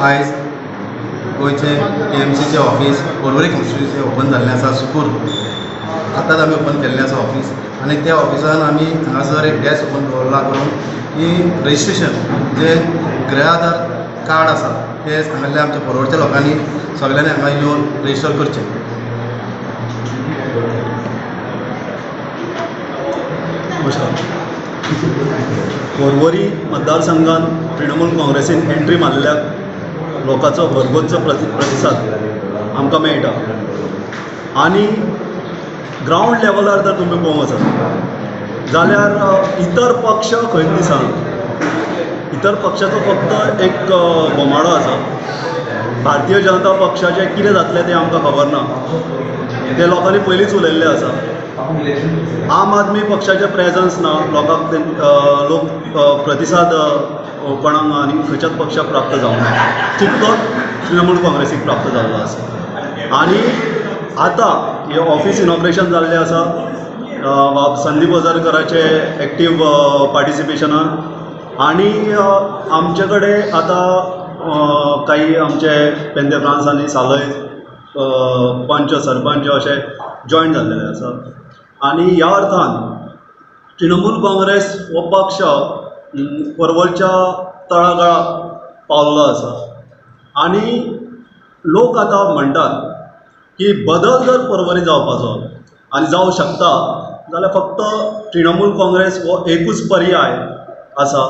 आयज गोंयचे टीएमसीचे office Porvorim constituency open जाल्लें आसा. सुकूर आतांच आमी ओपन केल्लें आसा ऑफिस आनी त्या ऑफिसान आमी हांगासर एक डेस्क ओपन दवरला करून की रजिस्ट्रेशन जे गृह आधार कार्ड आसा ते हांगासरल्या आमच्या पर्वरच्या लोकांनी सगळ्यांनी हांगा येवन रजिस्टर करचें. नमस्कार. पर्वरी मतदारसंघात तृणमूल काँग्रेसीन एंट्री मारलेल्या लोकांचो भरगच्च प्रतिसाद आमकां मेळटा आनी ग्रावंड लेवलार जर तुमी पळोवंक वचत जाल्यार इतर पक्ष खंयच दिसना. इतर पक्षाचो फक्त एक बोमाडो आसा. भारतीय जनता पक्षाचें कितें जातलें तें आमकां खबर ना, ते लोकांनी पयलींच उलयल्लें आसा. आम आदमी पक्षाचें प्रेजन्स ना, लोकांक लोक प्रतिसाद कोणाक आनी खंयच्याच पक्षाक प्राप्त जावंक ना, तितलो तृणमूल काँग्रेसीक प्राप्त जाल्लो आसा. आनी आतां हें ऑफिस इनॉग्रेशन जाल्लें आसा संदीप वझरकराचे एक्टीव पार्टिसिपेशनान आनी आमचे कडेन आतां काही आमचे पेंदे फ्रांस आनी सालय पंच सरपंच अशे जॉयन जाल्लेले आसा. आनी ह्या अर्थान तृणमूल काँग्रेस हो पक्ष पर्वरच्या तळागाळाक पावल्लो आसा आनी लोक आतां म्हणटात की बदल जर पर्वरी जावपाचो आनी जावं शकता जाल्यार फक्त तृणमूल काँग्रेस हो एकूच पर्याय आसा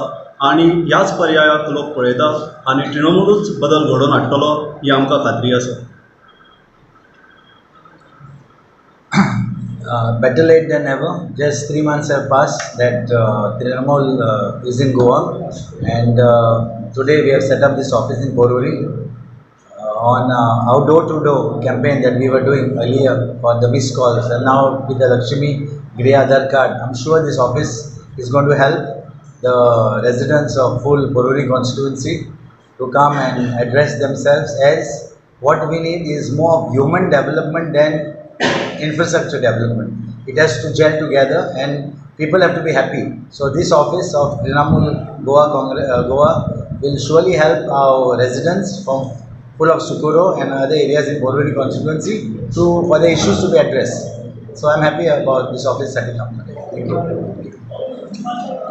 आनी ह्याच पर्यायाक लोक पळयता आनी तृणमूलूच बदल घडोवन हाडटलो ही आमकां खात्री आसा. Better late than never. Just 3 months have passed that Trinamool is in Goa, and today we have set up this office in Porvorim on our door-to-door campaign that we were doing earlier for the missed calls, and now with the Lakshmi Griha Aadhar card, I'm sure this office is going to help the residents of full Porvorim constituency to come and address themselves, as what we need is more of human development than infrastructure development. It has to gel together and people have to be happy. So this office of Trinamool Goa Goa will surely help our residents from full of Socorro and other areas in Porvorim constituency for the issues to be addressed. So I'm happy about this office setting up today. Thank you.